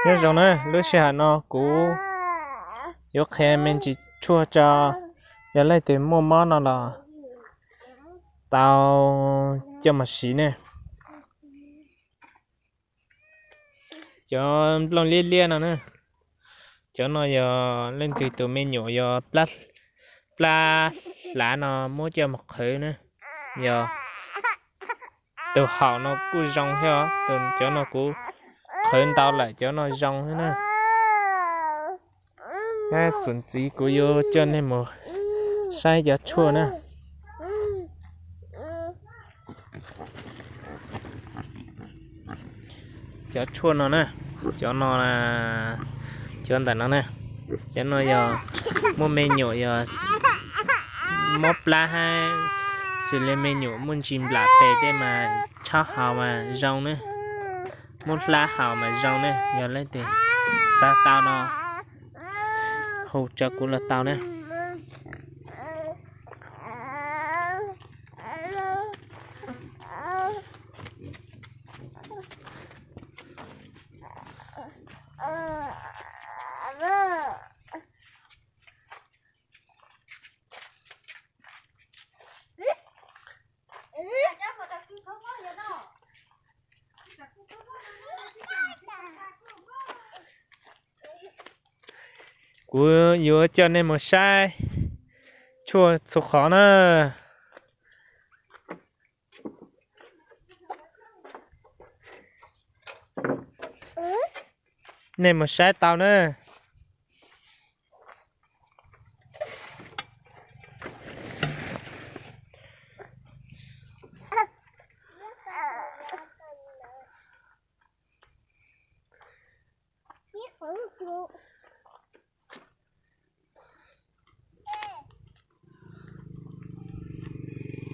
Nyob zoo na, lub sij hawm no kuv yuav qhia me ntsis tshuaj tso, yog leej twg muaj mob no los tau coj mus siv ne. Cov nplooj liab liab no na, cov no yog leej twg tus me nyuam yog plab hlav no muab coj mus qhwv na, yog tus haum no kuj zoo thiab os. Cov no kuv qhwv ntau lawm, cov no zoo thiab na. Txuas ntxiv kuv yuav coj nej mus saib cov tshuaj na. Cov tshuaj no na, cov no, cov ntawm no na, cov no yog muaj me nyuam yog mob plab hab xws li me nyuam muaj ntsis nplam tes tej mas txhob haus mas zoo na. Muab hlab haus mas zoo ne, yog leej twg xav tau no hu rau kuv los tau na. Kuv yuav coj nej mus saib tshuaj txhua qhov na. Nej mus saib tau na.